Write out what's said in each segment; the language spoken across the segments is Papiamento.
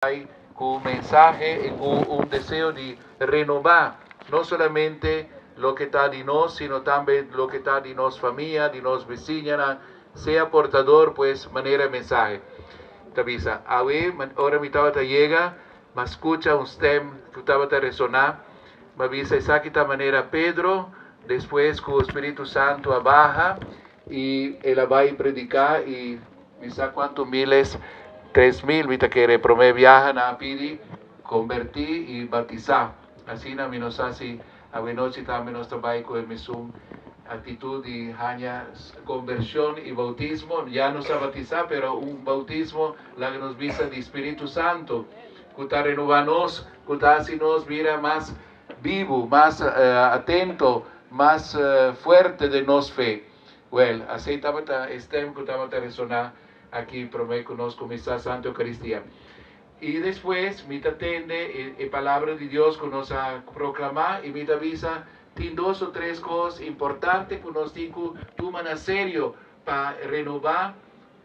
Bai ku mensahe i ku un deseo di renobá no solamente loke ta di nos, sino tambe loke ta di nos famia, di nos bisiñanan, sea portador pues manera e mensahe ta bisa. Awe ora mi tabata yega, m'a skucha un stem ku tabata resoná, m'a bisa esaki ta manera Pedro despues ku Spiritu Santu a baha i el a bai prediká i Mi sa kuantu miles, 3000 mi ta kere promé biaha nan a pidi kombertí i batisá. Asina mi no sa si awenochi tambe nos ta bai ku e mesun aktitut di haña kombershon i boutismo. Ya nos a batisá, pero un boutismo laga nos bisa di Spiritu Santu ku ta renobá nos, ku ta hasi nos bira mas bibu, mas atento, mas fuerte den nos fe. Wèl, asei tabata e stèm ku tabata resoná aki promé ku nos kuminsá Santa Eukaristia. I despues mi ta tende e Palabra di Dios ku nos a proklamá i mi ta bisa, Tin dos o tres kos importante ku nos tin ku tuma na serio pa renobá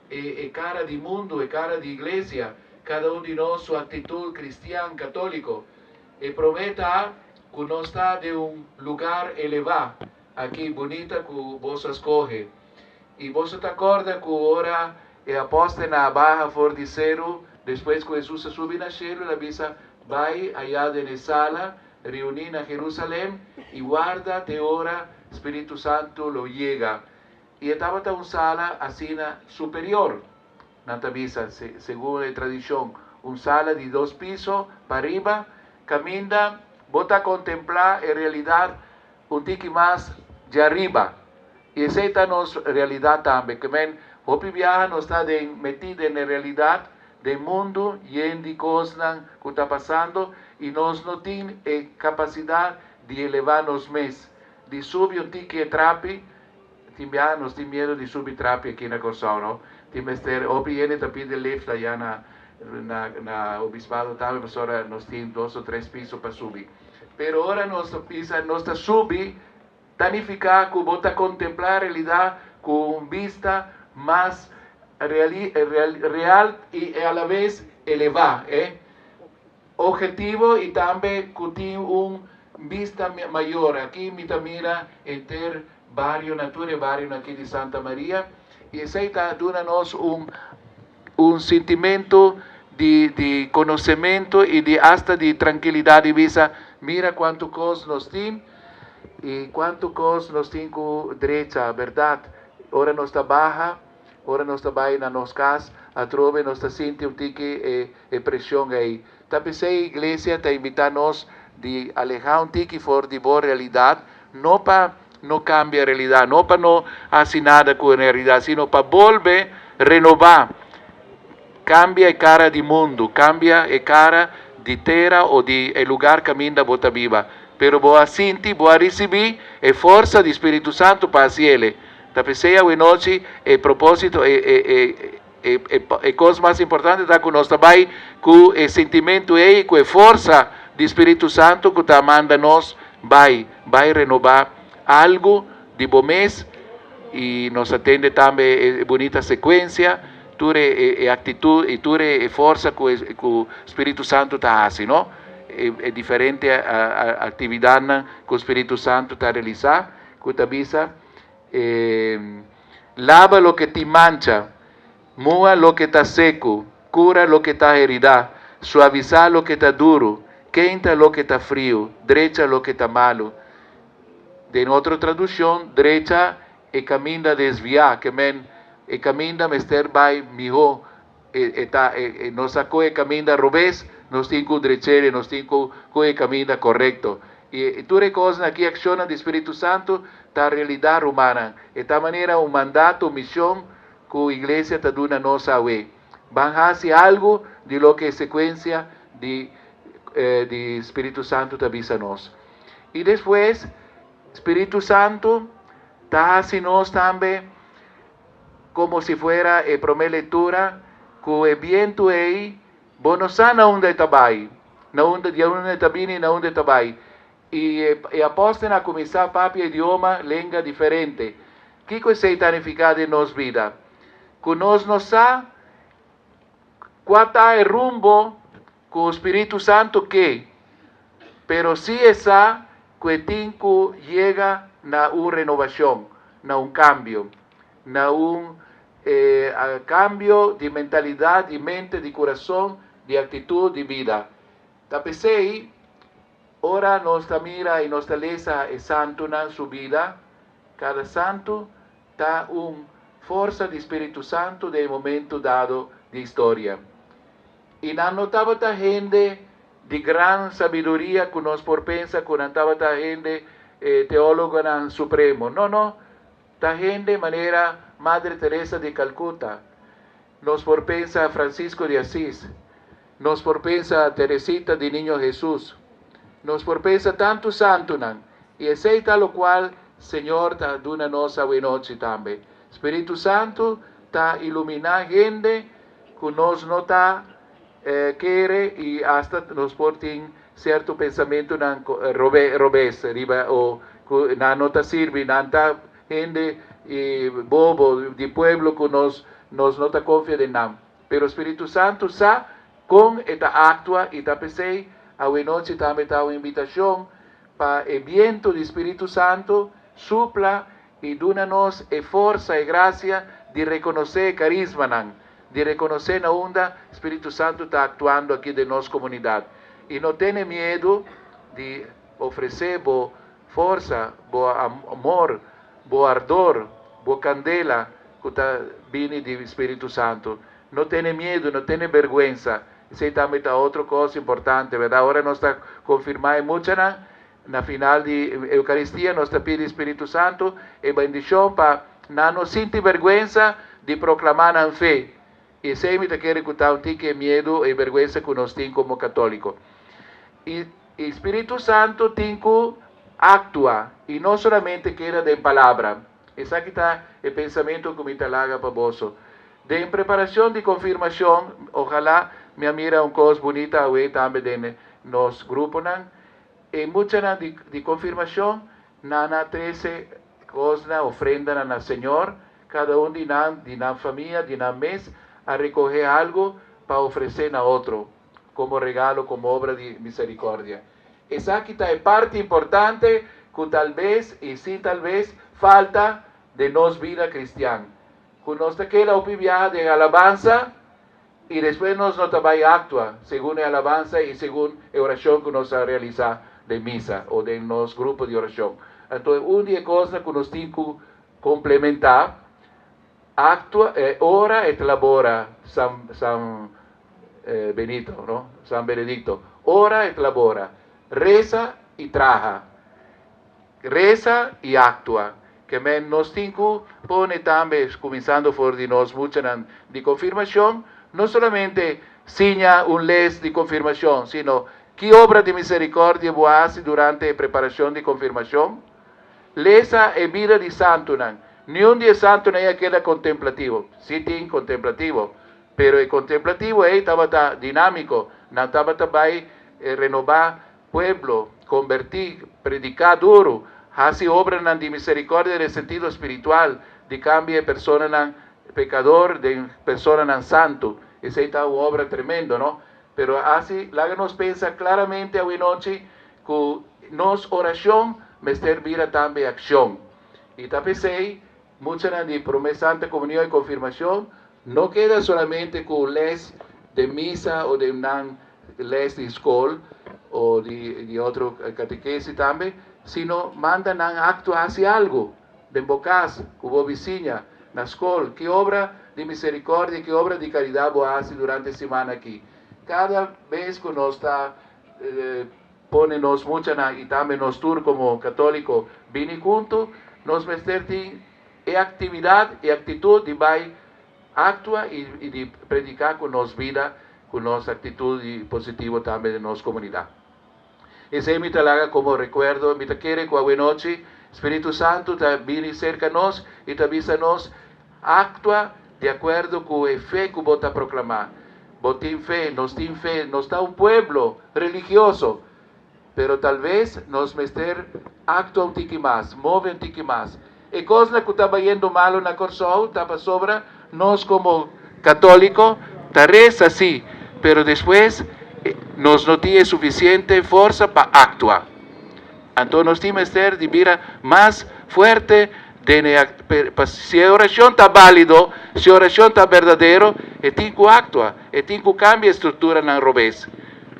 e kara di mundu, e kara di iglesia, kada un di nos su aktitut kristian, katóliko. E promé ta ku nos ta den un lugar elevá. Aki bunita ku boso a skohe. I boso ta kòrda ku ora e apòstelnan a baha for di seru despues ku Hesus a subi na shelu, el a bisa, Bai ayá den e sala, reuní na Jerusalèm i warda te ora Spiritu Santu lo yega. I e tabata un sala asina superior, nan ta bisa, segun e tradishon, un sala di dos piso pariba, kaminda bo ta kontemplá e realidat Un tiki mas djariba. I esei ta nos realidat tambe. Ke men, hopi biaha nos ta den metí den e realidat den mundu yen di kosnan ku ta pasando i nos no tin e kapasidat di elevá nos mes, di subi un tiki e trapi. Tin biaha nos tin miedu di subi trapi aki na Kòrsou, no? Tin mester, hopi hende ta pidi lift ayá na na obispado tambe pasobra nos tin dos o tres piso pa subi. Pero ora nos ta bisa nos ta subi, ta nifiká ku bo ta kontemplá realidat ku un bista mas real i alabes elevá, e ophetivo i tambe ku tin un bista mayor. Aki mi ta mira henter barionan, tur e barionan aki di Santa Maria i esei ta duna nos un Un sintimentu di di konosementu i di asta di trankilidat di bisa, Mira kuantu kos nos tin i kuantu kos nos tin ku drecha, bèrdat. Ora nos ta baha, ora nos ta bai na nos kas, atrobe nos ta sinti un tiki e e preshon ei. Ta p'esei iglesia ta invitá nos di alehá un tiki for di bo realidat, no pa no kambia realidat, no pa no hasi nada ku e realidat, sino pa bolbe renobá, kambia e kara di mundu, kambia e kara di tera o di e lugar kaminda bo ta biba. Pero bo a sinti, bo a risibí e forsa di Spiritu Santu pa hasi ele. Ta p'esei awenochi e propósito, e e e. E kos mas importante ta ku nos ta bai ku e sintimentu ei, ku e forsa di Spiritu Santu ku ta manda nos bai, bai renobá algu di bo mes. I nos a tende tambe e bunita sekuensia, tur e aktitut i tur e forsa ku ku Spiritu Santu ta hasi, no? E diferente aktividatnan ku Spiritu Santu ta realisá, ku ta bisa. Laba loke tin mancha, muha loke ta seku, kura loke ta heridá, suavisá loke ta duru, keinta loke ta friu, drecha loke ta malu. Den otro tradushon, drecha e kaminda desviá, ke men e kaminda mester bai mihó. E ta e nos a kohe kaminda robes, nos tin ku drech'é, nos tin ku kohe kaminda korekto. I tur e kosnan aki, akshonnan di Spiritu Santu, ta realidat, rumannan. E ta manera un mandato, mishon, ku iglesia ta duna nos awe. Ban hasi algu di loke e sekuensia di di Spiritu Santu ta bisa nos. I despues, Spiritu Santu ta hasi nos tambe Como si fuera e prome lectura, cu e bientu ey, bo no sa na unda e ta bay, na unda, di unda e ta bini, na unda e ta bay. Y e apostelnan a cuminsa papia idioma, lenga diferente. Kico esey ta nifica den nos bida? Cu nos no sa cua ta e rumbo. Ku Spiritu Santu ke, pero si e sa ku e tin ku yega na un renovashon, na un kambio, na un kambio di mentalidat, di mente, di kurason, di aktitut, di bida. Ta p'esei, ora nos ta mira i nos ta lesa e santunan su bida, kada santu ta un forsa di Spiritu Santu den e momentu dado di historia. I nan no tabata hende di gran sabiduria ku nos por pensa ku nan tabata hende teólogonan supremo. No, no. Ta hende manera Madre Teresa di Calcuta. Nos por pensa Francisco di Asis. Nos por pensa Teresita di Niño Hesus. Nos por pensa tantu santunan. I esei ta lokual Señor ta duna nos awenochi tambe. Spiritu Santu ta iluminá hende ku nos no ta kere i asta nos por tin sierto pensamentunan robes riba o ku nan no ta sirbi, nan ta hende bobo di pueblo ku nos nos no ta konfia den nan. Pero Spiritu Santu sa kon e ta aktua i ta p'esei awenochi tambe ta un invitashon pa e bientu di Spiritu Santu supla i duna nos e forsa e grasia di rekonosé e karismanan, di rekonosé na unda Spiritu Santu ta aktuando aki den nos komunidat. I no tene miedu di ofresé bo forsa, bo amor, bo ardor, bo kandela ku ta bini di Spiritu Santu. No tene miedu, no tene bèrgwensa. Esei tambe ta otro kos importante, bèrdat? Ora nos ta konfirmá e muchanan, na final di Eukaristia nos ta pidi Spiritu Santu e bendishon pa nan no sinti bèrgwensa di proklamá nan fe. I esei mi ta kere ku ta un tiki e miedu, e bèrgwensa ku nos tin komo katóliko. I e Spiritu Santu tin ku aktua i no solamente keda den palabra. Esaki ta e pensamentu ku mi ta laga pa boso. Den preparashon di konfirmashon, ojalá mi a mira un kos bunita awe tambe den nos gruponan. E muchanan di di konfirmashon, nan a trese kosnan, ofrendanan na Señor. Kada un di nan, di nan famia, di nan mes, a rekohé algu pa ofresé na otro, komo regalo, komo obra di miserikòrdia. Esaki ta e parti importante ku talbes, i sin talbes, falta den nos bida kristian. Ku nos ta keda hopi biaha den alabansa i despues nos no ta bai aktua segun e alabansa i segun e orashon ku nos a realisá den misa o den nos grupo di orashon. Anto un di e kosnan ku nos tin ku komplementá, aktua, ora et labora, San San Benito, no? San Benedicto, ora et labora, resa i traha. Resa i aktua. Ke men nos tin ku pone tambe, kuminsando for di nos muchanan di konfirmashon, no solamente siña un les di konfirmashon, sino ki obra di miserikòrdia bo a hasi durante e preparashon di konfirmashon. Lesa e bida di santunan. Niun di e santunan ei a keda kontemplativo. Sí tin kontemplativo, pero e kontemplativo ei tabata dinámiko, nan tabata bai renobá pueblo, kombertí, prediká duru, hasi obranan di miserikòrdia den sentido spiritual, di kambia e personanan pekador den personanan santu. Esei ta un obra tremendo, no? Pero hasi, laga nos pensa klaramente awenochi ku nos orashon mester bira tambe akshon. I ta p'esei muchanan di Promé Santa Komunion i Konfirmashon no keda solamente ku les den misa o den nan les di skol o di di otro katekesi tambe, sino manda nan aktua hasi algu den bo kas, ku bo bisiña, na skol. Ki obra di miserikòrdia, ki obra di karidat bo a hasi durante e simana aki? Kada bes ku nos ta pone nos muchanan i tambe nos tur komo katóliko bini huntu, nos mester tin e aktividat, e aktitut di bai aktua i di prediká ku nos bida, ku nos aktitut i positivo tambe den nos komunidat. Esei mi ta laga komo rekuerdo. Mi ta kere ku awenochi Spiritu Santu ta bini serka nos i ta bisa nos, Aktua di akuerdo ku e fe ku bo ta proklamá. Bo tin fe, nos tin fe, nos ta un pueblo religioso, pero talves nos mester aktua un tiki mas, move un tiki mas. E kosnan ku ta bayendo malu na Kòrsou ta pasobra nos komo katóliko ta resa sí, pero despues Nos no tin sufisiente forsa pa aktua. Anto nos tin mester di bira mas fuerte den si e orashon ta válido, si e orashon ta berdadero, e tin ku aktua, e tin ku kambia strukturanan robes.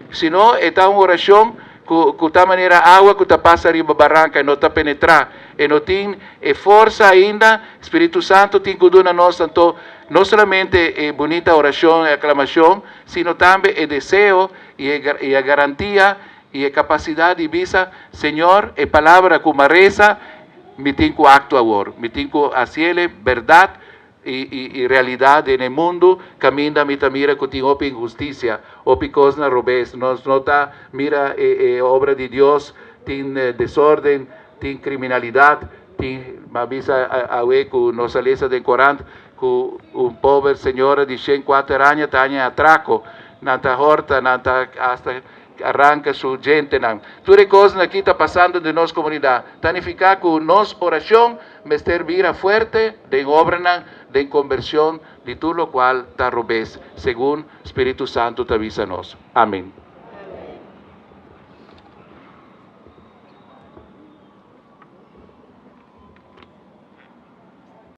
Si no, e ta un orashon ku ta manera awa ku ta pasa riba baranka, e no ta penetrá, e no tin e forsa ainda. Spiritu Santu tin ku duna nos anto no solamente e bunita orashon, e aklamashon, sino tambe e deseo i e garantia i e kapasidat di bisa, Señor, e palabra ku m'a resa, mi tin ku aktua awor, mi tin ku hasiel bèrdat i realidat den e mundu kaminda mi ta mira ku tin hopi inhustisia, hopi kosnan robes. Nos no ta mira e obra di Dios, tin desorden, tin kriminalidat, tin, m'a bisa awe ku nos a lesa den korant ku un pober señora di 104 aña ta haña atrako, nan ta hòrta, nan ta asta ranka su djentenan. Tur e kosnan aki ta pasando den nos komunidat. Ta nifiká ku nos orashon mester bira fuerte den obranan, den kombershon di tur lokual ta robes, segun Spiritu Santu ta bisa nos. Amen.